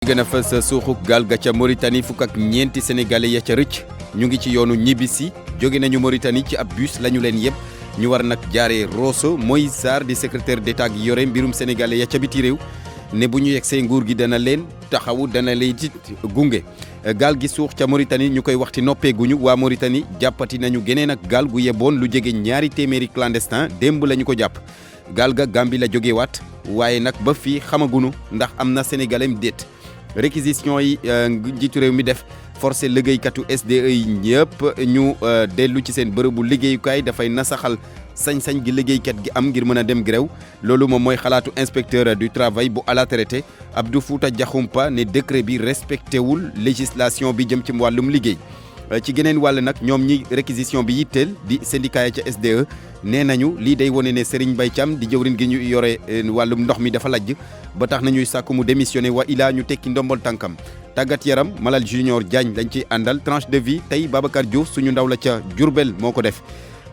gën a fës suuxuk gaal ga ca Mauritanie fukk ak ñeenti sénégalais ya ca rëcc ñu ngi ci yoonu ñibbisi jóge nañu Mauritanie ci ab bus lañu leen yëpp ñu war nag jaaree Rosso. Moïse Sarr di secrétaire d'État gi yore mbirum sénégalais ya ca biti réew ne bu ñu yegsee nguur gi dana leen taxawu dana leen it gunge. gaal gi suux ca Mauritanie ñu koy waxti noppeeguñu waa Mauritanie jàppati nañu geneen ak gaal gu yeboon lu jege 2 téeméeri clandestin démb la ñu ko jàpp. gaal ga Gambie la jógewaat waaye nag ba fii xamagunu ndax am na sénégalais déet. réquisition yi njiitu réew mi def forcé liggéeykatu SDE yi ñëpp ñu dellu ci seen bërëbu liggéeyukaay dafay nasaxal sañ-sañ gi liggéeykat gi am ngir mën a dem grève loolu moom mooy xalaatu inspecteur du travail bu à la traité Abdou Fouta Diakhoumpa ne décret bi respecté wul législation bi jëm ci wàllum liggéey. ci geneen wàll nag ñoom ñi réquisition bi yitteel di syndicat ya ca SDE nee nañu lii day wone ne Serigne Mbaye Thiam di jëwrin gi ñu yore wàllum ndox mi dafa lajj ba tax nañuy sàkku mu démissionné wa ilaa ñu tekki ndombol tànkam. tàggat yaram Malal Junior Diagne lañ ciy àndal tranche de vie tey Babacar Diouf suñu ndaw la ca Diourbel moo ko def.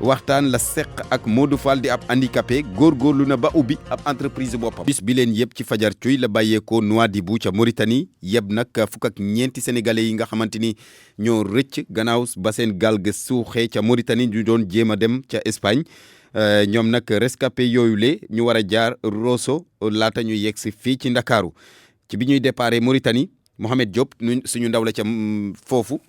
waxtaan la seq ak Modou Fall di ab handicapé góorgóorlu na ba ubbi ab entreprise boppam. bis bi leen yëpp ci fajar cuy la bàyyeekoo Nouadhibou ca Mauritanie yëpp nag fukk ak ñeenti sénégalais yi nga xamante ni ñoo rëcc gannaaw ba seen gaal ga suuxee ca Mauritanie ñu doon jéem a dem ca Espagne ñoom nag rescapé yooyu le ñu war a jaar Rosso laata ñu yegg si fii ci Ndakaaru ci bi ñuy déparé Mauritanie Mohamed Diop suñu ndaw la ca foofu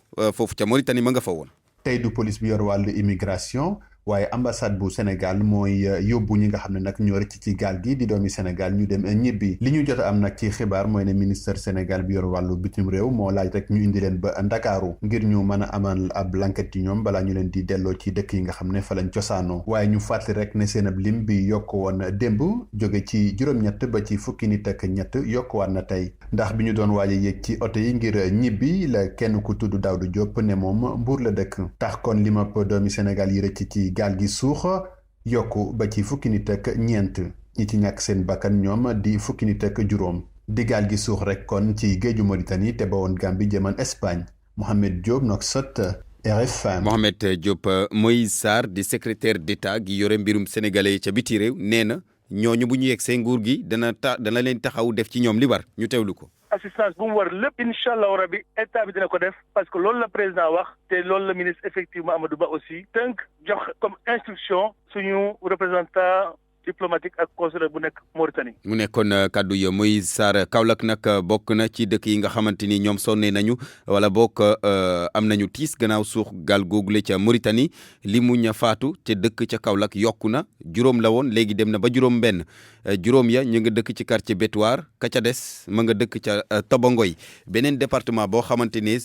ca Mauritanie ma nga fa woon. tey du police bi yor wàllu immigration waaye ambassade bu Sénégal mooy yóbbu ñi nga xam ne nag ñoo rëcc ci gaal gi di doomi Sénégal ñu dem ñibbi li ñu jot a am nag ci xibaar mooy ne ministère Sénégal bi yor wàllu bitim réew moo laaj rek ñu indi leen ba Ndakaaru ngir ñu mën a amal ab enquête ci ñoom balaa ñu leen di delloo ci dëkk yi nga xam ne fa lañ cosaanoo waaye ñu fàttali rek ne seen ab lim bi yokk woon démb jóge ci juróom-ñett ba ci fukki nit ak ñett yokkuwaat na tey ndax bi ñu doon waaj a yéeg ci oto yi ngir ñibbi la kenn ku tudd Daouda Diop ne moom Mbuur la dëkk tax kon limap doomi Sénégal yi rëcc ci gaal gi suux yokku ba ci fukki nit ak ñeent ñi ci ñàkk seen bakkan ñoom di fukki nit ak juróom di gaal gi suux rek kon ci géeju Mauritanie te bawoon Gambie jëman Espagne. Mohamed Diop Nouakchott RFM. Mohamed Diop. Moïse Sarr di secrétaire d'État gi yore mbirum sénégalais yi ca biti réew nee na ñooñu bu ñu yegg seen nguur gi dana leen taxaw def ci ñoom li war ñu teewlu ko. assistance bu mu war lépp incha allah rabi état bi dina ko def parce que loolu la président wax te loolu la ministre effectivement Amadou Ba aussi tënk jox comme instruction suñu représentant diplomatique ak consulaire bu nekk Mauritanie. mu nekkoon kaddu yi Moïse Sarr. Kaolack nag bokk na ci dëkk yi nga xamante ni ñoom sonne nañu wala bokk am nañu tiis gannaaw suux gaal googule ca Mauritanie li mu ña faatu te dëkk ca Kaolack yokku na juróom la woon léegi dem na ba juróom benn juróom ya ñu nga dëkk ci quartier Bétoir ka ca des ma nga dëkk ca Tobangoy beneen département boo xamante ni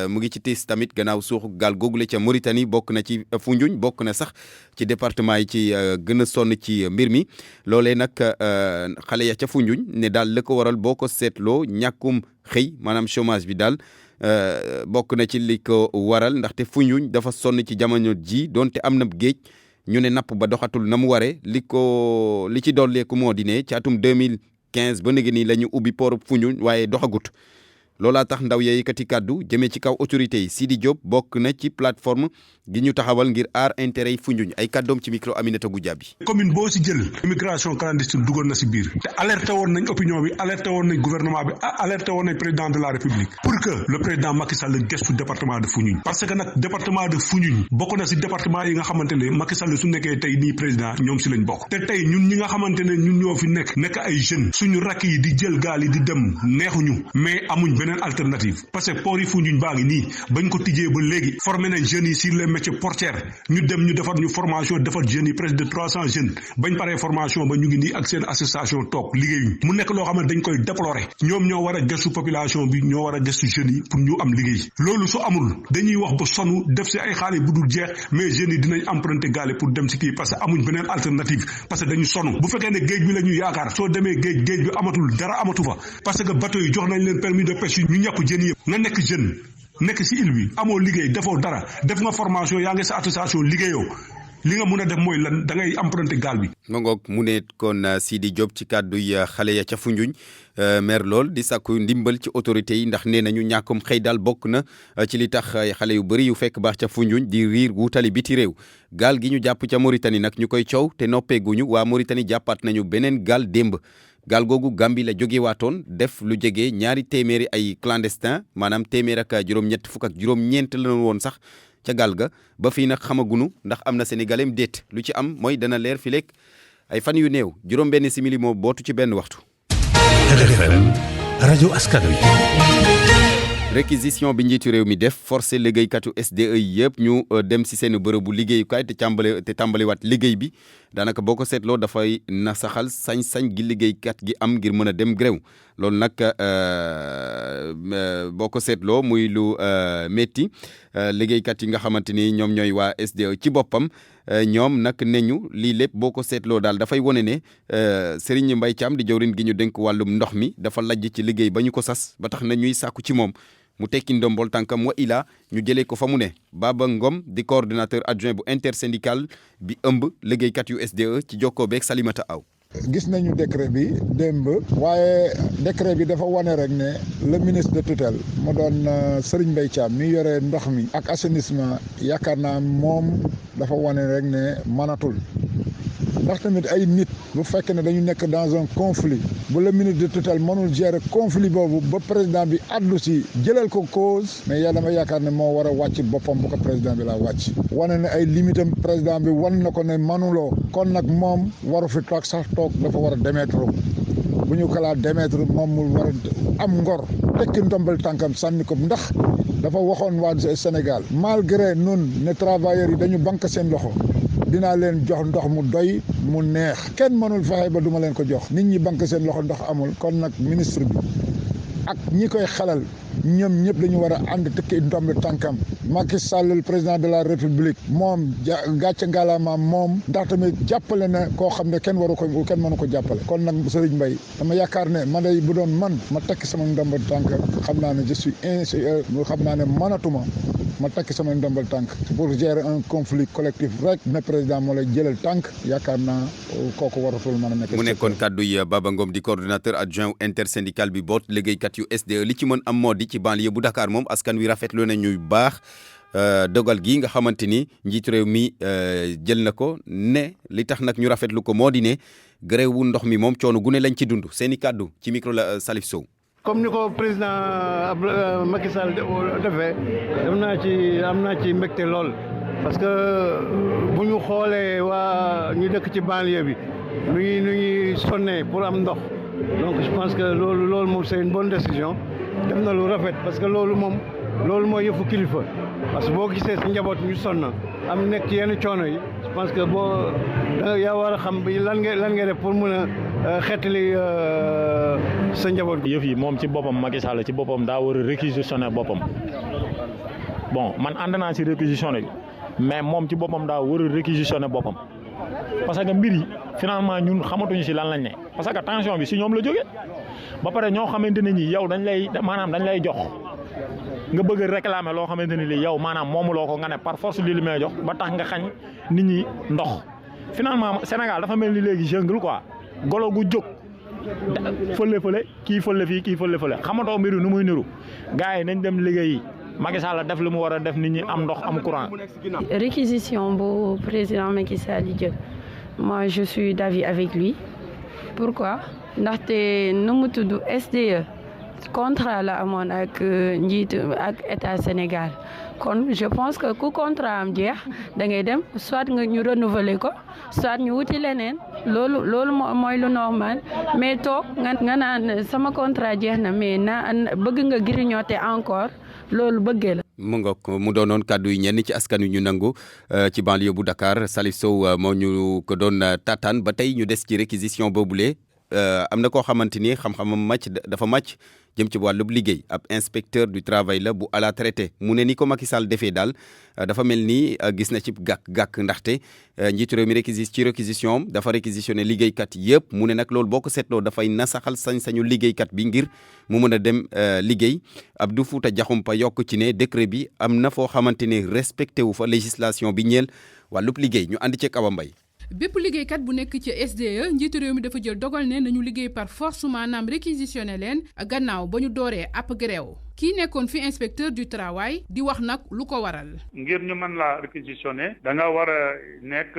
mu ngi ci tiis tamit gannaaw suux gaal googule ca Mauritanie bokk na ci Foundiougne bokk na sax ci département yi ci gën a sonn ci mbir mi loolee nag xale ya ca Foundiougne ne daal la ko waral boo ko seetloo ñàkkum xëy maanaam chômage bi daal bokk na ci li ko waral ndaxte Foundiougne dafa sonn ci jamono ji donte am na géej ñu ne napp ba doxatul na mu waree li ci dolleeku moo di ne ci atum 2015 ba léegi nii la ñu ubbi port Foundiougne waaye doxagut loolaa tax ndaw ya yëkkati kàddu jëmee ci kaw autorité yi Sidi Diop bokk na ci plateforme gi ñu taxawal ngir aar intérêt yi Foundiougne ay kàddoom ci micro Aminata Goudiaby. commune boo si jël immigration clandestine dugal na si biir te alerté woon nañ opinion bi alerté woon nañ gouvernement bi alerté woon nañ président de la république pour que le président Macky Sall gëstu département de Foundiougne parce que nag département de Foundiougne bokk na si département yi nga xamante ne Macky Sall su nekkee tey nii président ñoom si lañ bokk te tey ñun ñi nga xamante ne ñun ñoo fi nekk ay jeunes suñu rakk yi di jël gaal yi di dem neexuñu mais amuñ beneen alternative parce que port yi Foundiougne baa ngi nii bañ ko tijjee ba léegi formé nañ jeunes yi sur les métiers portières ñu dem ñu defar ñu formation defar jeunes yi presque de 300 jeunes bañ paree formation ba ñu ngi nii ak seen association toog liggéeyuñ mu nekk loo xam ne dañ koy déplorer ñoom ñoo war a gëstu population bi ñoo war a gëstu jeunes yi pour ñu am liggéey loolu su amul dañuy wax ba sonn def si ay xaalis bu dul jeex mais jeunes yi dinañ emprunter gaale pour dem si kii parce que amuñ beneen alternative parce que dañu sonn bu fekkee ne géej bi la ñu yaakaar soo demee géej bi amatul dara amatu fa parce que bateau yi jox nañ leen permis de pêche ñu ñàkk jën yëpp nga nekk jeune nekk si île bi amoo liggéey defoo dara def nga formation yaa ngi sa attestation liggéeyoo li nga mun a def mooy lan da ngay emprunter gaal bi. ma ngoog mu ne kon Sidi Diop ci kàddu yi xale ya ca Foundiougne maire lool di sàkku ndimbal ci autorités yi ndax nee nañu ñàkkum xëy daal bokk na ci li tax xale yu bëri yu fekk baax ca Foundiougne di riir wutali biti réew gaal gi ñu jàpp ca Mauritanie nag ñu koy coow te noppeeguñu waa Mauritanie jàppaat nañu beneen gaal démb gaal googu Gambie la jóge waatoon def lu jege ñaari téeméeri ay clandestin maanaam téeméer ak juróom-ñett fukk ak juróom-ñeent la woon sax ca gaal ga ba fii nag xamagunu ndax am na sénégalais déet lu ci am mooy dana leer fi lekk ay fan yu néew juróom-benn simili moo bootu ci benn waxtu. RFM rajo askan wi. réquisition bi njiitu réew mi def forcé liggéeykatu SDE yëpp ñu dem si seen bërëbu liggéeyukaay te tàmbaliwaat liggéey bi daanaka boo ko seetloo dafay nasaxal sañ-sañ gi liggéeykat gi am ngir mën a dem grève loolu nag boo ko seetloo muy lu métti liggéeykat yi nga xamante ni ñoom ñooy waa SDE ci boppam ñoom nag ne ñu lii lépp boo ko seetloo daal dafay wane ne Serigne Mbaye Thiam di jawrin gi ñu dénk wàllum ndox mi dafa lajj ci liggéey ba ñu ko sas ba tax na ñuy sàkku ci moom mu tekki ndombol tànkam wa ila ñu jëlee ko fa mu ne Baba Ngom di coordinateur adjoint bu intersyndical bi ëmb liggéeykat yu SDE ci jokkoo beeg Salimata Aw. gis nañu décret bi démb waaye décret bi dafa wane rek ne le ministre de tutelle mu doon Serigne Mbaye Thiam mi yore ndox mi ak assainissement yaakaar naa moom dafa wane rek ne mënatul ndax tamit ay nit bu fekkee ne dañu nekk dans un conflit bu le ministre de tutelle mënul gérer conflit boobu ba président bi addu si jëlal ko cause mais yaa dama yaakaar ne moo war a wàcc boppam bu ko président bi laa wàcc wane ne ay limitam président bi wan na ko ne manuloo kon nag moom waru fi toog sax toog dafa war a démettre bu ñu kalaa démettre moom mu war a am ngor tekki ndombal tànkam sànni ko ndax dafa waxoon waa Sénégal malgré nun ne travailleurs yi dañu banque seen loxo dinaa leen jox ndox mu doy mu neex kenn mënul fexe ba duma leen ko jox nit ñi banque seen loxo ndox amul kon nag ministre bi ak ñi koy xelal ñoom ñëpp dañu war a ànd tekki ndomb tànkam Macky Sall le président de la République moom gàcce ngalaama moom ndax tamit jàppale na koo xam ne kenn mënu ko jàppale kon nag Serigne Mbaye dama yaakaar ne man day bu doon man ma tekki sama ndomb tànk xam naa ne je suis xam naa ne mënatuma ma tekki sama ndombal tànk pour gérer un conflit collectif rek ne président moo lay jëlal tànk yaakaar naa kooku waratul mën a nekk. mu nekkoon kàddu yi Baba Ngom di coordinateur adjoint intersyndical bi boot liggéeykat yu SDE li ci mën am moo di ci banlieue bu Dakar moom askan wi rafetlu na ñuy baax dogal gi nga xamante ni njiitu réew mi jël na ko ne li tax nag ñu rafetlu ko moo di ne grève wu ndox mi moom coono gune lañ ci dund seeni kàddu ci micro la Salif Sow. comme ni ko président Macky Sall defee am naa ci mbégte lool parce que bu ñu xoolee waa ñu dëkk ci banlieue bi nu ñuy sonnee pour am ndox donc je pense que loolu moom c'est une bonne décision def na lu rafet parce que loolu mooy yëfu kilifa parce que boo gisee sa njaboot ñu sonn am nekk ci yenn coono yi je pense que yaa war a xam lan ngay def pour mën a xeetali sa njaboot. yëf yi moom ci boppam Macky Sall ci boppam daa war a réquisitionner boppam bon man ànd naa si réquisitionner bi mais moom ci boppam daa war a réquisitionner boppam parce que mbir yi finalement ñun xamatuñu si lan lañ ne parce que tension bi si ñoom la jógee ba pare ñoo xamante ne ñi yow dañ lay jox nga bëgg a réclamer loo xamante ne lii yow maanaam moomuloo ko nga ne par force li may jox ba tax nga xañ nit ñi ndox finalement Sénégal dafa mel ni léegi jungle quoi golo gu jóg fële kii fële fii kii fële xamatoo mbiru nu muy niru gars yi nañ dem liggéeyi Macky Sall def li mu war a def nit ñi am ndox am courant. réquisition bu président Macky Sall di jël moi je suis d'avis avec lui pourquoi ndaxte nu mu tudd SDE contrat la amoon ak njiitu ak état Sénégal kon je pense que ku contrat am jeex da ngay dem soit nga ñu renouveler ko soit ñu wuti leneen loolu mooy lu normal mais toog nga naan sama contrat jeex na mais bëgg nga grignoter encore loolu bëggee la. mu ngoog mu doonoon kàddu yi ñenn ci askan wi ñu nangu ci banlieue bu Dakar Salif Sow moo ñu ko doon taataan ba tey ñu des ci réquisition boobule am na koo xamante ni xam-xamam dafa màcc jëm ci wàllub liggéey ab inspecteur du travail la bu à la traité mu ne ni ko Macky Sall defee daal dafa mel ni gis na ci gàkk ndaxte njiitu réew mi ci réquisition dafa réquisitionné liggéeykat yëpp mu ne nag loolu boo ko seetloo dafay nasaxal sañ-sañu liggéeykat bi ngir mu mën a dem liggéey Abdou Fouta Diakhoumpa yokk ci ne décret bi am na foo xamante ne respecté wu fa législation bi ñeel wàllub liggéey ñu ànd ceeg Awa Mbaye bépp liggéeykat bu nekk ci SDE njiitu réew mi dafa jël dogal ne nañu liggéey par force maanaam réquisitionné leen gannaaw ba ñu dooree ab grève kii nekkoon fi inspecteur du travail di wax nag lu ko waral. ngir ñu mën laa réquisitionné da nga war a nekk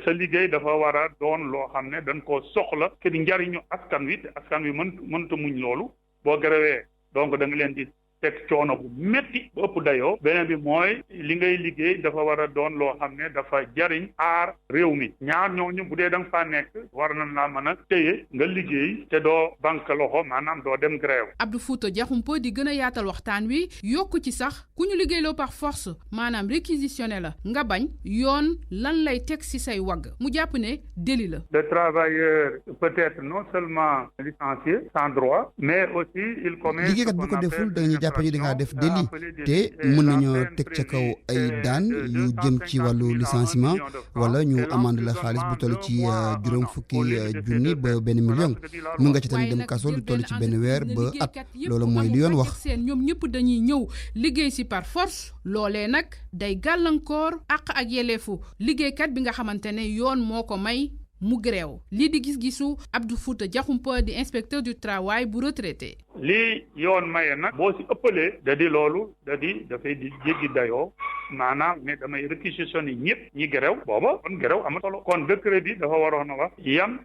sa liggéey dafa war a doon loo xam ne dañ koo soxla te di njariñu askan wi te askan wi mënta muñ loolu boo gréwee donc da nga leen di teg coono bu métti bu ëpp dayoo beneen bi mooy li ngay liggéey dafa war a doon loo xam ne dafa jariñ aar réew mi ñaar ñooñu bu dee da nga faa nekk war nañ laa mën a téye nga liggéey te doo banque loxo maanaam doo dem grève. Abdou Fouta Diakhoumpa di gën a yaatal waxtaan wi yokku ci sax ku ñu liggéeyloo par force maanaam réquisitionné la nga bañ yoon lan lay teg ci say wagg mu jàpp ne délit la. Le travailleur peut être non seulement licencié sans droit mais aussi il commet. liggéeykat bu ko deful dañuy jàpp ni da ngaa def délit te mën nañoo teg ca kaw ay daan yu jëm ci wàllu licenciement wala ñu amande la xaalis bu toll ci juróom fukki junni ba $1 million mun nga ci tamit dem kaso lu toll ci benn weer ba at loolu mooy li yoon wax. seen ñoom ñëpp dañuy ñëw liggéey ci par force loolee nag day gàllankoor àq ak yelleefu liggéeykat bi nga xamante ne yoon moo ko may mu gréew lii di gis-gisu Abdou Fouta Diakhoumpa di inspecteur du travail bu retraité. lii yoon maye nag boo ci ëppalee da di loolu da di dafay di jéggi dayoo maanaam ne damay réquisitionné ñëpp ñi gréew booba kon gréew am solo kon décret bi dafa waroon a wax yan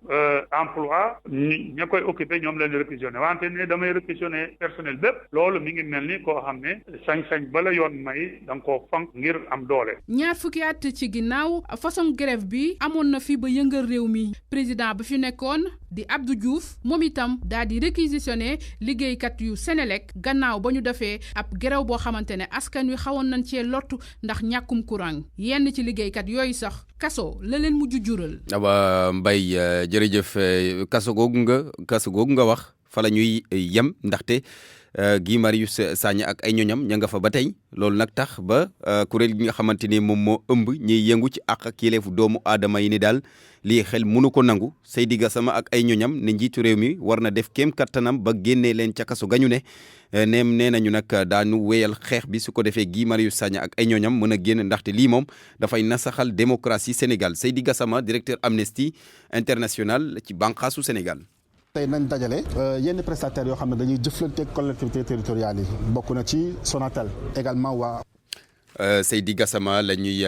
emploi ña koy occupé ñoom leen di réquisitionné wante ne damay réquisitionné personnel bépp loolu mi ngi mel ni koo xam ne sañ-sañ bala yoon may da nga koo fank ngir am doole. ñaar fukki at ci ginnaaw façon grève bi amoon na fi ba yëngal réew mi président ba fi nekkoon di Abdou Diouf moom itam daal di réquisitionné liggéeykat yu Senelec gannaaw ba ñu defee ab grève boo xamante ne askan wi xawoon nañ cee lottu ndax ñàkkum courant yenn ci liggéeykat yooyu sax kaso la leen mujj jural. Awa Mbaye jërëjëf kaso googu nga wax fa la ñuy yem ndaxte Guy Marius Sagna ak ay ñoñam ña nga fa ba tey loolu nag tax ba kuréel gi nga xamante ni moom moo ëmb ñiy yëngu ci àq ak yelleefu doomu aadama yi ni daal lii xel mënu ko nangu Seydi Gassama ak ay ñoñam ne njiitu réew mi war na def kéem kattanam ba génnee leen ca kaso gañu ne nee nañu nag daanu wéyal xeex bi su ko defee Guy Marius Sagna ak ay ñoñam mën a génn ndaxte lii moom dafay nasaxal démocratie Sénégal Seydi Gassama directeur Amnesty International ci bànqaasu Sénégal. tey nañ dajale yenn prestataires yoo xam ne dañuy jëflanteeg collectivités territoriales yi bokk na ci Sonatel également waa. Seydi Gassama la ñuy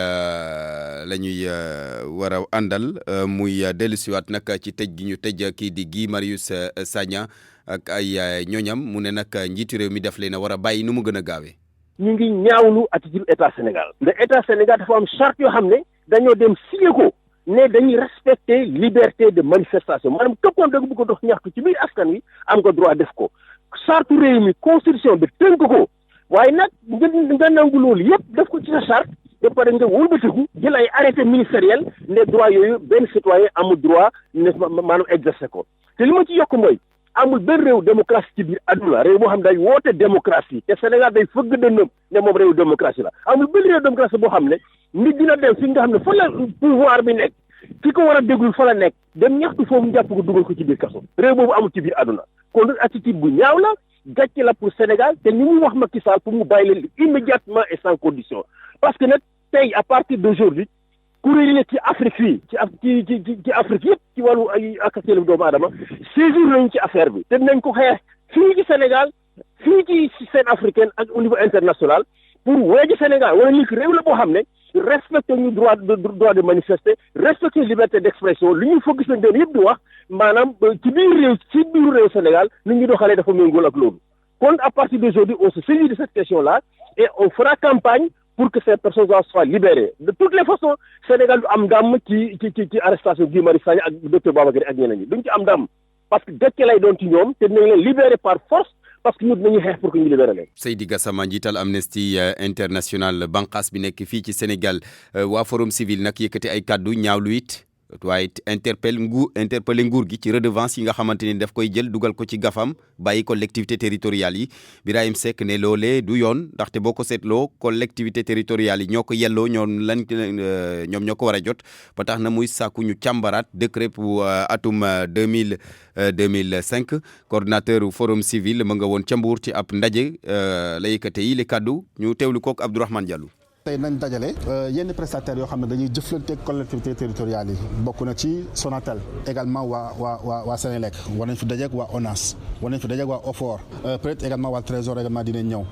war a àndal muy dellusiwaat nag ci tëj gi ñu tëj kii di Guy Marius Sagna ak ay ñooñam mu ne nag njiitu réew mi daf leen a war a bàyyi nu mu gën a gaawee. ñu ngi ñaawlu attitude état Sénégal. ndax état Sénégal dafa am charte yoo xam ne dañoo dem signé ko. ne dañuy respecter liberté de manifestation maanaam képp ko da nga bëgg a dox ñaxtu ci biir askan wi am nga droit def ko charte réew mi constitution bi tënk ko waaye nag nga nangu loolu yëpp def ko ci sa charte ba pare nga wëlbatiku jël ay arrêté ministériel ne droit yooyu benn citoyen amul droit ne maanaam exercer ko te li ma ci yokk mooy amul benn réew démocratie ci biir àdduna réew moo xam ne day woote démocratie te Sénégal day fëgg dënnam ne moom réew démocratie la amul benn réew démocratie boo xam ne nit dina dem fi nga xam ne fa la pouvoir bi nekk ki ko war a déglu fa la nekk dem ñaxtu foofu jàpp ko dugal ko ci biir kaso réew boobu amul ci biir àdduna kon attitude bu ñaaw la gàcce la pour Sénégal te ni mu wax Macky Sall pour mu bàyyi leen immédiatement et sans condition parce que nag tey à partir d'aujourd'hui kuréel yi nekk ci Afrique fii ci Afrique yëpp ci wàllu ay ak ak doomu aadama saisir nañu ci affaire bi te nañ ko xeex fii ci Sénégal fii ci scène africaine ak au niveau international pour weeji Sénégal wala nit réew la boo xam ne respecté ñu droit de manifester respecté liberté d'expression li ñu focus nañ doon yëpp di wax maanaam ci biir réew Sénégal ni ñu doxalee dafa méngóol ak loolu kon à partir d'aujourd'hui on se saisit de cette question-là et on fera campagne pour que ces personnes soient libérées de toutes les façons Sénégal du am ndam ci arrestation Guy Marius Sagna ak docteur Babacar ak ñeneen ñi duñ ci am ndam parce que gàcce lay doon ci ñoom te dinañ leen libérer par force parce que ñun dinañu xeex pour que ñu libéré leen. Seydi Gassama njiital Amnesty International banqaas bi nekk fii ci Sénégal waa Forum Civil nag yëkkati ay kàddu ñaawlu it waaye interpellé nguur gi ci redevance yi nga xamante ni daf koy jël dugal ko ci gafam bàyyi collectivité territoriales yi Birahim Seck ne loolee du yoon ndaxte boo ko seetloo collectivité territoriales yi ñoo ko yelloo ñoom ñoo ko war a jot ba tax na muy sàkku ñu càmbaraat décret bu atum 2005 coordinateur Forum Civil ma nga woon ca Mbour ci ab ndaje la yëkkate yi li kàddu ñu teewlu kook Abdourahmane Diallo. tey nañ dajale yenn prestataires yoo xam ne dañuy jëflanteeg collectivités territoriales yi bokk na ci Sonatel également waa Sénélec war nañ fi dajeeg waa ONAS war nañ fi dajeeg waa OFOR peut-être également waa Trésor également dinañ ñëw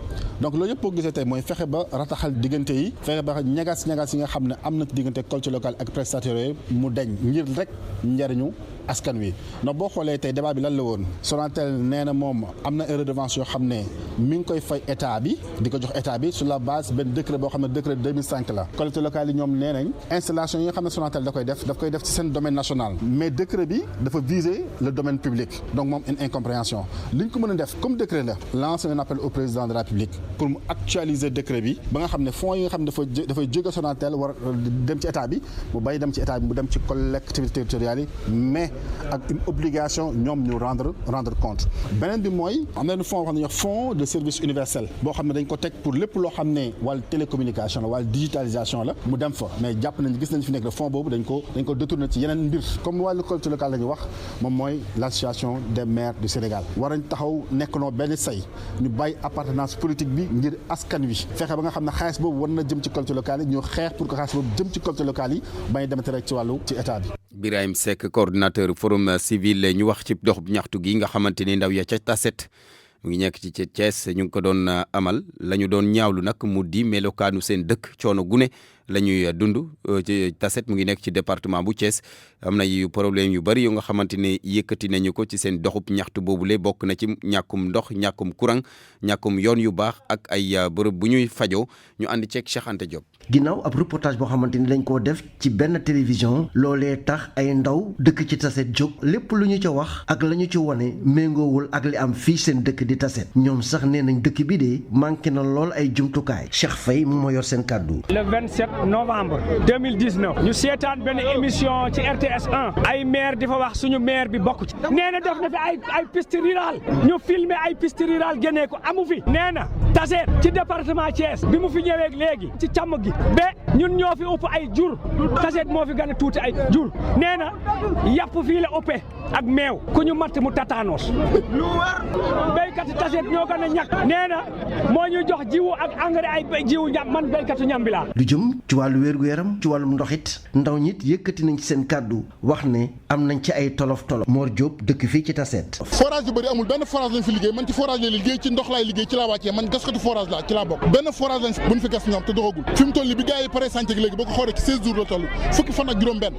donc loolu yëpp boo gisee tey mooy fexe ba rataxal diggante yi fexe ba ñagas yi nga xam ne am na ci diggante collectivité locale ak prestataires yooyu mu deñ ngir rek njariñu askan wi ndax boo xoolee tey débat bi lan la woon Sonatel nee na moom am na ay redevance yoo xam ne mi ngi koy fay état bi di ko jox état bi sur la base benn décret boo xam ne décret 2005 la collectivités locales yi ñoom nee nañ installation yi nga xam ne Sonatel daf koy def ci seen domaine national mais décret bi dafa viser le domaine public donc moom une incompréhension li ñu ko mën a def comme décret la lancer un appel au président de la République pour mu actualiser décret bi ba nga xam ne fonds yi nga xam ne dafay jóge Sonatel war dem ci état bi mu bàyyi dem ci état bi mu dem ci collectivités territoriales yi mais ak une obligation ñoom ñu rendre compte beneen bi mooy am na fonds wax nañu fonds de service universel boo xam ne dañ ko teg pour lépp loo xam ne wàllu télécommunication la wàllu digitalisation la mu dem fa mais jàpp nañ gis nañ fi nekk le fonds boobu dañ ko détourné ci yeneen mbir comme wàllu collectivité locale la ñu wax moom mooy l'association des maires du Sénégal war nañ taxaw nekk noo benn say ñu bàyyi appartenance politique bi ngir askan wi fexe ba nga xam ne xaalis boobu war na jëm ci collectivité locale yi ñu xeex pour que xaalis boobu jëm ci collectivité locale yi bañ demate rek ci wàllu ci état bi. Birahim Seck coordinateur forum civil ñu wax ci dox ñaxtu gi nga xamante ni ndaw ya ca Tassette mu ngi nekk ci Thiès ñu ngi ko doon amal la ñu doon ñaawlu nag mu di melokaanu seen dëkk coono gune la ñuy dund ci Tassette mu ngi nekk ci département bu Thiès am na yu problème yu bari yu nga xamante ne yëkkati nañu ko ci seen doxub ñaxtu boobule bokk na ci ñàkkum ndox ñàkkum courant ñàkkum yoon yu baax ak ay bërëb bu ñuy fajoo ñu ànd ceeg Cheikh Anta Diop. ginnaaw ab reportage boo xamante ni dañ koo def ci benn télévision loolee tax ay ndaw dëkk ci Tassette jóg lépp lu ñu ca wax ak la ñu ci wone méngoowul ak li am fii seen dëkk di Tassette ñoom sax nee nañ dëkk bi de manqué na lool ay jumtukaay Cheikh Faye mu ma yor seen kàddu. Le 27 novembre 2019 ñu seetaan benn émission ci RTS 1 ay maire di fa wax suñu maire bi bokk ci nee na def na fi ay piste rurale ñu filmer ay piste rurale génnee ko amu fi nee na Tassette ci département Thiès bi mu fi ñëwee léegi ci càmm gi ba ñun ñoo fi ëpp ay jur Tassette moo fi gën a tuuti ay jur nee na yàpp fii la ëppee ak meew ku ñu matt mu tataanos lu war béykati Tassette ñoo gën a ñàkk nee na moo ñuy jox jiwu ak engrais ay jiwu ñam man béykatu ñam bi laa. lu jëm ci wàllu wér-gu-yaram ci wàllum ndoxit ndaw ñit yëkkati nañ ci seen kàddu wax ne am nañ ci ay tolof Mor Diop dëkk fii ci Tassette. forage yu bëri amul benn forage lañ fi liggéey man ci forage lay liggéey ci ndox laay liggéey ci laa wàccee man gaskatu forage laa ci laa bokk benn forage lañ buñ fi gas ñoom te doxagul fi mu toll nii bi gars yi paree chantier gi léegi boo ko xoolee ci 16 jours la toll fukki fan ak juróom benn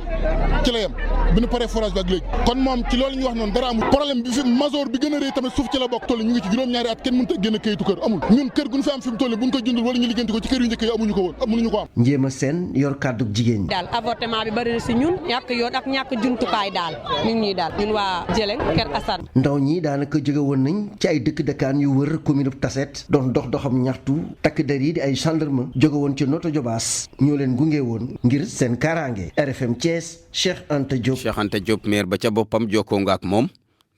ci la yem bi ñu paree forage bi ak léegi kon moom ci loolu ñu wax noonu dara amul problème bi fi major bi gën a rëy tamit suuf ci la bokk toll ñu ngi ci juróom-ñaari at kenn mënut a génn kayitu kër amul ñun kër gu ñu fi am fi mu toll nii buñ ko jëndul wala ñu liggéenti ko ci kër yu njëkk yi amuñu ko woon mënuñu ko am. Njéema Sène yor kàddu jigéen ñi. daal avortement bi bari na si ñun ñàkk yoon ak ñàkk jumtukaay daal ñun waa Jëleng Kër Assane. ndaw ñi daanaka jóge woon nañ ci ay dëkk-dëkkaan yu wër commune bu Tassette doon doxam ñaxtu takk der yi di ay gendarme jóge woon ci Notto Diobass ñoo leen gunge woon ngir seen kaaraange. RFM Thiès Cheikh Anta Diop. Cheikh Anta Diop maire ba ca boppam jokkoo nga ak moom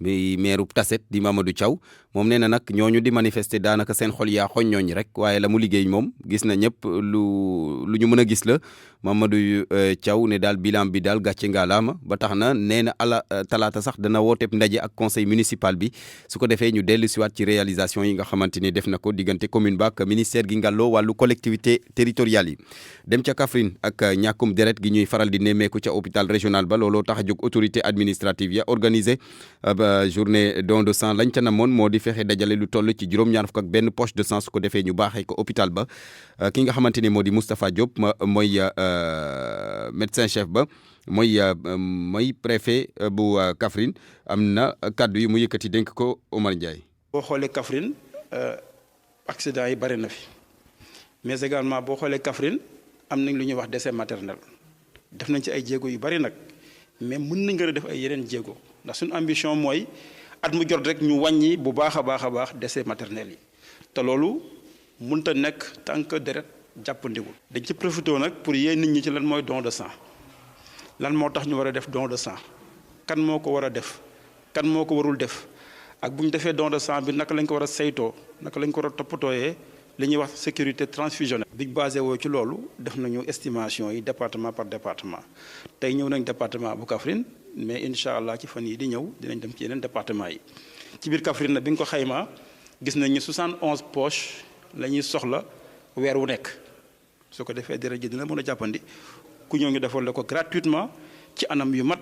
bi maire bu Tassette di Mamadou Thiaw moom nee na nag ñooñu di manifester daanaka seen xol yaa xoñ ñooñu rek waaye la mu liggéey moom gis na ñëpp lu ñu mën a gis la Mamadou Thiaw ne daal bilan bi daal gàcce ngaalaama ba tax na nee na talaata sax dana wooteeb ndaje ak conseil municipal bi su ko defee ñu dellu siwaat ci réalisation yi nga xamante ni def na ko diggante commune ba ak ministère gi ngàlloo wàllu collectivité territoriale yi dem ca Kaffrine ak ñàkkum deret gi ñuy faral di nemmeeku ca hôpital régional ba looloo tax a jóg autorité administrative ya organisé journée don de sang lañ ca namoon moo di fexe dajale lu toll ci juróom-ñaar fukk ak benn poche de sang su ko defee ñu baaxee ko hôpital ba ki nga xamante ni moo di Moustapha Diop mooy médecin chef ba mooy préfet bu Kaffrine am na kaddu yi mu yëkkati dénk ko Omar Ndiaye. boo xoolee Kaffrine accident yi bari na fi mais également boo xoolee Kaffrine am nañ lu ñuy wax décès maternel def nañ ci ay jéego yu bari nag mais mën nañ gën a def ay yeneen jéego ndax suñu ambition mooy at mu jot rek ñu wàññi bu baax a baax décès maternel yi te loolu mënut a nekk tant que deret jàppandiwul. dañ ci profité nag pour yee nit ñi ci lan mooy don de sang lan moo tax ñu war a def don de sang kan moo ko war a def kan moo ko warul def ak bu ñu defee don de sang bi naka lañ ko war a saytoo naka lañ ko war a toppatooyee li ñuy wax sécurité transfusionnelle. bi basé woo ci loolu def nañu estimation yi département par département tey ñëw nañ département bu Kaffrine mais incha allah ci fan yi di ñëw dinañ dem ci yeneen département yi ci biir Kaffrine nag bi nga ko xaymaa gis nañ ni 71 poches la ñuy soxla weer wu nekk su ko defee deret ji dina mën a jàppandi ku ñëw ngi defal la ko gratuitement ci anam yu mat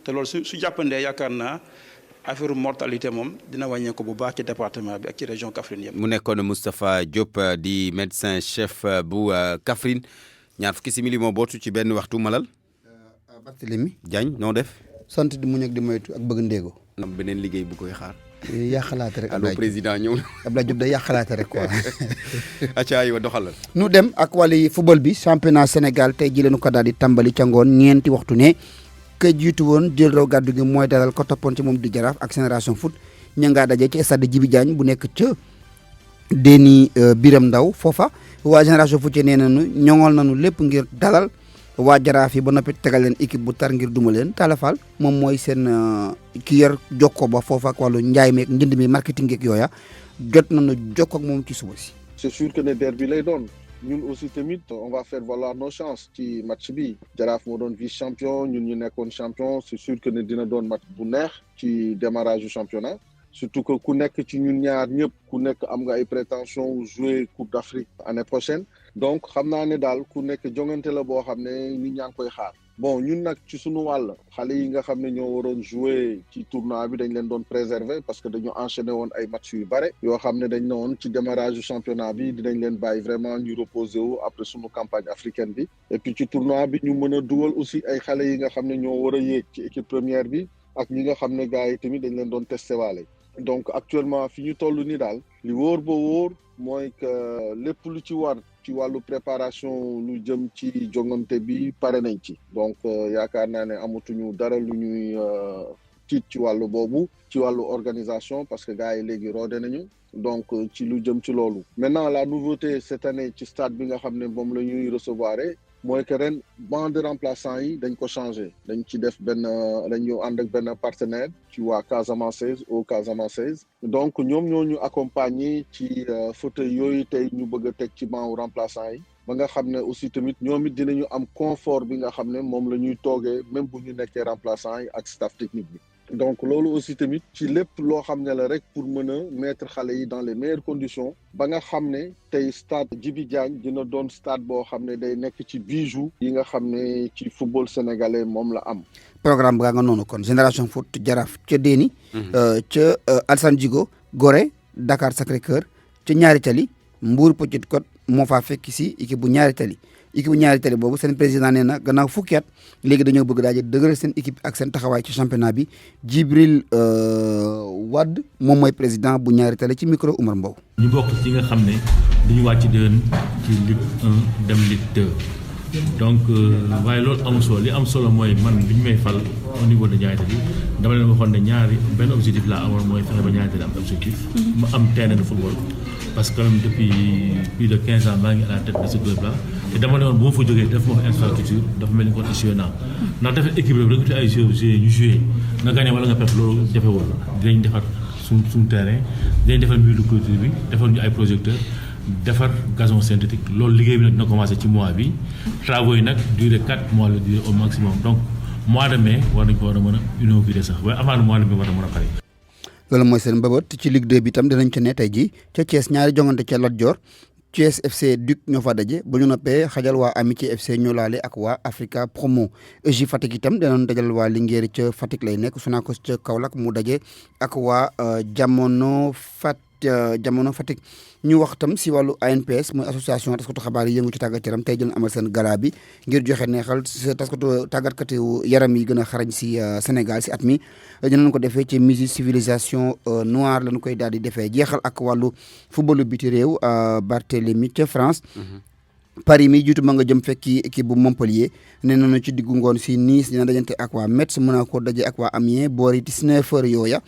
te loolu su jàppandee yaakaar naa affaire mortalité moom dina wàññeeku bu baax ci département bi ak ci région Kaffrine yëpp. mu nekkoon Moustapha Diop di médecin chef bu Kaffrine ñaar fukki simili moo bootu ci benn waxtu Malal. Barthélémy Diagne noo def. sant di muñ ak di moytu ak bëgg ndéego. am beneen liggéey bu koy xaar. yàqalaate rek allo président ñëw na. Abdoulaye Diop day yàqalaate rek quoi. acca yi wa doxalal. nu dem ak wàllu football bi championnat Sénégal tey ji leen ko daal di tàmbali ca ngoon ñeenti waxtu ne. ka jiitu woon jël raw gàddu gi mooy dalal ko toppoon ci moom di Jaraaf ak Génération Foot ña ngaa daje ci stade Djibi Diagne bu nekk ca Déni Biram Ndaw foofa waa Génération Foot ci nee nañu ñoŋol nañu lépp ngir dalal waa Jaraaf yi ba noppi tegal leen équipe bu tar ngir duma leen Talla Fall moom mooy seen ki yor jokko ba foofa ak wàllu njaay meeg njënd mi marketing geeg yooya jot nañu jokko ak moom ci suba si. C'est sûr que ne derby lay doon. ñun aussi tamit on va faire valoir nos chances ci match bi Jaraaf moo doon vice champion ñun ñu nekkoon champion c'est sûr que ne dina doon match bu neex ci démarrage du championnat surtout que ku nekk ci ñun ñaar ñëpp ku nekk am nga ay prétentions jouer Coupe d'Afrique année prochaine donc xam naa ne daal ku nekk jongante la boo xam ne nit ñaa ngi koy xaar bon ñun nag ci suñu wàll xale yi nga xam ne ñoo waroon jouer ci tournoi bi dañ leen doon préserver parce que dañu enchaîner woon ay match yu bare yoo xam ne dañ ne woon ci démarrage du championnat bi dinañ leen bàyyi vraiment ñu reposer wu après suñu campagne africaine bi et puis ci tournoi bi ñu mën a dugal aussi ay xale yi nga xam ne ñoo war a yéeg ci équipe première bi ak ñi nga xam ne gars yi tamit dañ leen doon testé waale donc actuellement fi ñu toll ni daal li wóor ba wóor mooy que lépp lu ci war ci wàllu préparation lu jëm ci jongante bi pare nañ ci donc yaakaar naa ne amatuñu dara lu ñuy tiit ci wàllu boobu ci wàllu organisation parce que gars yi léegi roode nañu donc ci lu jëm ci loolu maintenant la nouveauté cette année ci stade bi nga xam ne moom la ñuy recevoir mooy que ren banc de remplaçants yi dañ ko changé dañ ci def dañu ànd ak benn partenaire ci waa Casamance au Casamance donc ñoom ñoo ñu accompagner ci fauteuil yooyu tey ñu bëgg a teg ci banc remplaçants yi ba nga xam ne aussi tamit ñoom it dinañu am confort bi nga xam ne moom la ñuy toogee même bu ñu nekkee remplaçants yi ak staff technique bi donc loolu aussi tamit ci lépp loo xam ne la rek pour mën a mettre xale yi dans les meilleures conditions ba nga xam ne tey stade Djibi Diagne dina doon stade boo xam ne day nekk ci bijou yi nga xam ne ci football sénégalais moom la am. programme baa nga noonu kon Génération Foot Jaraaf ca Déni. ca Alassane Djigo Gorée Dakar Sacré-Cœur ca Ñaari Tali Mbour Petite Côte moo faa fekk si équipe bu Ñaari Tali. équipe bu Ñaari Tali boobu seen président nee na gannaaw fukki at léegi dañoo bëgg daal di dëgëral seen équipe ak seen taxawaay ci championnat bi Djibril Wade moom mooy président bu Ñaari Tali ci micro Oumar Mbow. ñu bokk ci nga xam ne dañu wàcc déwén ci Ligue 1 dem Ligue 2 donc waaye loolu amul solo li am solo mooy man bi ñu may fal au niveau de Ñaari Tali dama leen waxoon ne ñaari benn objectif laa amoon mooy fexe ba Ñaari Tali am objectif. ma am terrain de football. parce que quand même depuis plus de 15 ans maa ngi à la tête de ce club là te dama ne woon bu ma fa jógee def ma fa infrastructure dafa mel ni kon échoué naa ndax dafa équipe rek recruter ay joueurs ñu joué nga gagné wala nga perte loolu jafewul dinañ defar suñ terrain dinañ defar mur de clôture bi defar ñu ay projecteurs defar gazon synthétique loolu liggéey bi nag dina commencé ci mois bi travaux yi nag duré 4 mois la durée au maximum donc mois de mai war nañ ko war a mën a inaugurer sax waaye avant le mois de mai war a mën a pare. loolu mooy seen mbëbët ci Ligue 2 bi itam dinañ ca ne tey jii ca Thiès ñaari jongante ca Lat Dior Thiès FC Duc ñoo fa daje bu ñu noppee xajal waa Amitié FC ñoo laale ak waa Africa Promo EJ Fatick itam dinañ dajal waa Linguère ca Fatick lay nekk Sonacos ca Kaolack mu daje ak waa Jamono Fatick ñu wax tam si wàllu ANPS mooy association taskatu xabaar yi yëngu ci tàggat yaram tey jël amal seen gala bi ngir joxe neexal taskatu tàggatkatu yaram yi gën a xarañ si Sénégal si at mi dinañ ko defee ci musée civilisation noire lañ koy daal di defee jeexal ak wàllu footballu biti réew Barthélemy ca France. Paris mi jiitu ma nga jëm fekki équipe bu Montpellier nee nañu ci diggu ngoon si Nice dina dajante ak waa Metz Monaco daje ak waa Amiens boori 19h yooya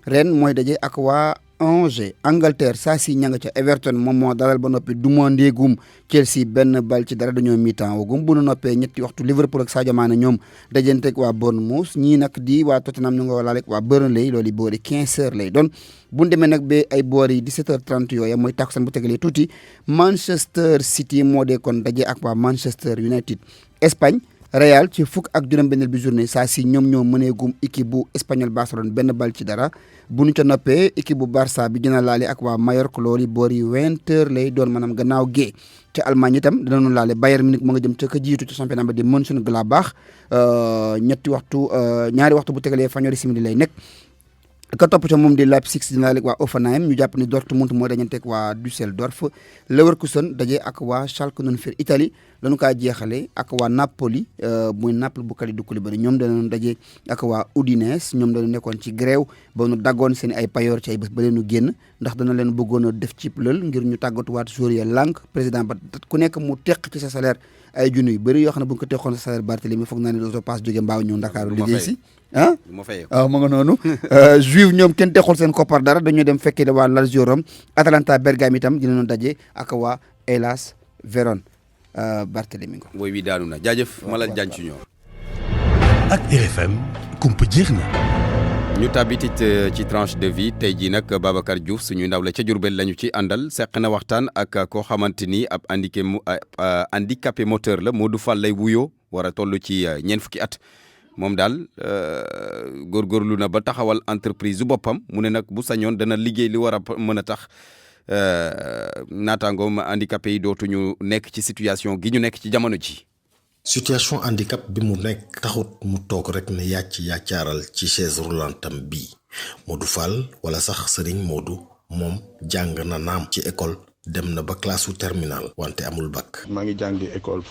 ren mooy daje ak waa Angers Angleterre saa si ña nga ca Everton moom moo dalal ba noppi du moo ndéegum Chelsea benn bal ci dara dañoo mi-temps wagum bu nu noppee ñetti waxtu Liverpool ak Sadio Mané ñoom dajante ak waa Bournemouth ñii nag di waa Tottenham ñu nga laale ak waa Burnley loolu boori 15h lay doon bu ñu demee nag ba ay boori 17h30 yooya mooy takkusaan bu tegalee tuuti Manchester City moo dee kon daje ak waa Manchester United Espagne Real ci fukk ak juróom-benneel bi journée saa si ñoom ñoo mënee gum équipe bu Espagnol Barcelone benn bal ci dara bu ñu ca noppee équipe bu Barça bi dina laale ak waa Mallorca loolu boori 20h lay doon maanaam gannaaw gee ca Allemagne itam dinañu laale Bayern Munich mu nga jëm ca ka jiitu ci championnat ba di Mönchengladbach ñaari waxtu bu tegalee fanweeri simili lay nekk. ka topp ca moom di Leipzig dina laale ak waa Hoffenheim ñu jàpp ni Dortmund moo dañanteeg waa Düsseldorf Leverkusen daje ak waa Schalke 04 Italie lañu kaa jeexale ak waa Napoli muy Naples bu Kalidou Koulibaly ñoom danañu daje ak waa Udinese ñoom dañu nekkoon ci grève ba nu daggoon seen ay payoor ci ay bés ba leenu génn ndax dana leen bëggoon a def ci lël ngir ñu tàggatuwaat joueur ya lànk président ba ku nekk mu teq ci sa salaire ay junni yu bëri yoo xam ne bu ñu ko teqoon sa salaire Barthélemy foog naa ne dootoo paas jóge mbaaw ñëw Ndakaaru liggéey si waaw ma nga noonu Juve ñoom kenn tequl seen koppar dara dañoo dem fekkee waa Lazio Rome Atalanta Bergame itam dinañu daje ak waa Hellas Vérone Barthélemy Ngo woy wi daanu na jaajëf Malal Diagne ci ñoom ak RFM kumpa jeex na ñu tàbbitit ci tranche de vie tey jii nag Babacar Diouf suñu ndaw la ca Diourbel lañu ci àndal seq na waxtaan ak koo xamante ni ab handicapé moteur la Modou Fall lay wuyoo war a toll ci ñeent fukki at moom daal góorgóorlu na ba taxawal entreprise su boppam mu ne nag bu sañoon dana liggéey li war a mën a tax naataangoom handicapé yi dootuñu nekk ci situation gi ñu nekk ci jamono ji. situation handicap bi mu nekk taxut mu toog rek ne yàccaaral ci chaise roulantam bii Modou Fall wala sax Serigne Modou moom jàng na naam ci école dem na ba classe terminale wante amul bac. maa ngi jàngi école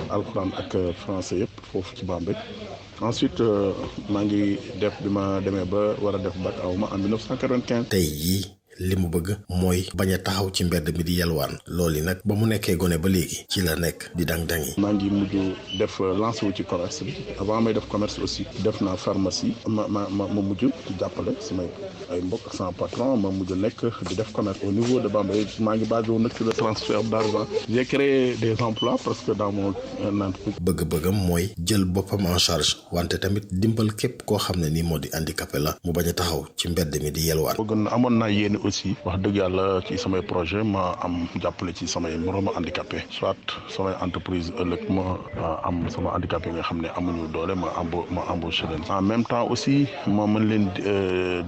alxuraan ak français yëpp foofu ci Bambey ensuite maa ngi def bi ma demee ba war a def bac aw ma en 1995. tey jii li mu bëgg mooy bañ a taxaw ci mbedd mi di yalwaan loolu yi nag ba mu nekkee gone ba léegi ci la nekk di dang-dangi. maa ngi mujj def lancé wu ci commerce bi avant may def commerce aussi def naa pharmacie ma mujj di jàppale samay ay mbokk ak sama patron ma mujj nekk di def commerce au niveau de Bambey maa ngi basé wu nag sur le transfert d'argent j'ai créé des emplois parce que dans mon entreprise. bëgg-bëggam mooy jël boppam en charge wante tamit dimbal képp koo xam ne nii moo di handicapé la mu bañ a taxaw ci mbedd mi di yalwaan. amoon naa yéene aussi wax dëgg yàlla ci samay projet ma am jàppale ci samay moroomu handicapé soit samay entreprise ëllëg ma am sama handicapé yi nga xam ne amuñu doole ma embauché leen en même temps aussi ma mën leen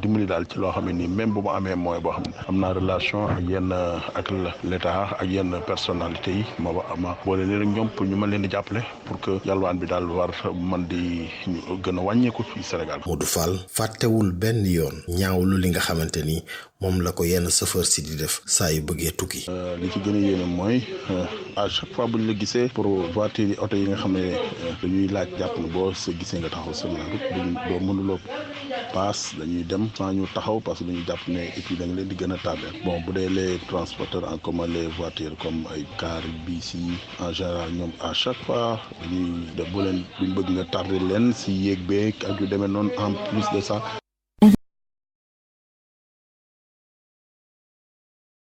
dimbali daal ci loo xam ne nii même bu ma amee moyen boo xam ne am naa relation ak yenn ak l'état ak yenn personnalité yi ma boole leen ak ñoom pour ñu mën leen di jàppale pour que yalwaan bi daal war man di gën a wàññeeku fii Sénégal. Modou Fall fàttewul benn yoon ñaawlu li nga xamante ni moom la ko yenn chauffeur si di def saa yu bëggee tukki. li ci gën a yéene mooy à chaque fois bu ñu la gisee pour voiture yi oto yi nga xam ne dañuy laaj jàpp na boo sa gisee nga taxaw sur la route doo mënuloo paas dañuy dem sans ñu taxaw parce que dañuy jàpp ne et puis da nga leen di gën a tardé bon bu dee les transporteurs en commun les voitures comme ay car bis yi en général ñoom à chaque fois dañuy def bu leen duñ bëgg nga tardé leen si yéeg beeg ak yu demee noonu en plus de ça.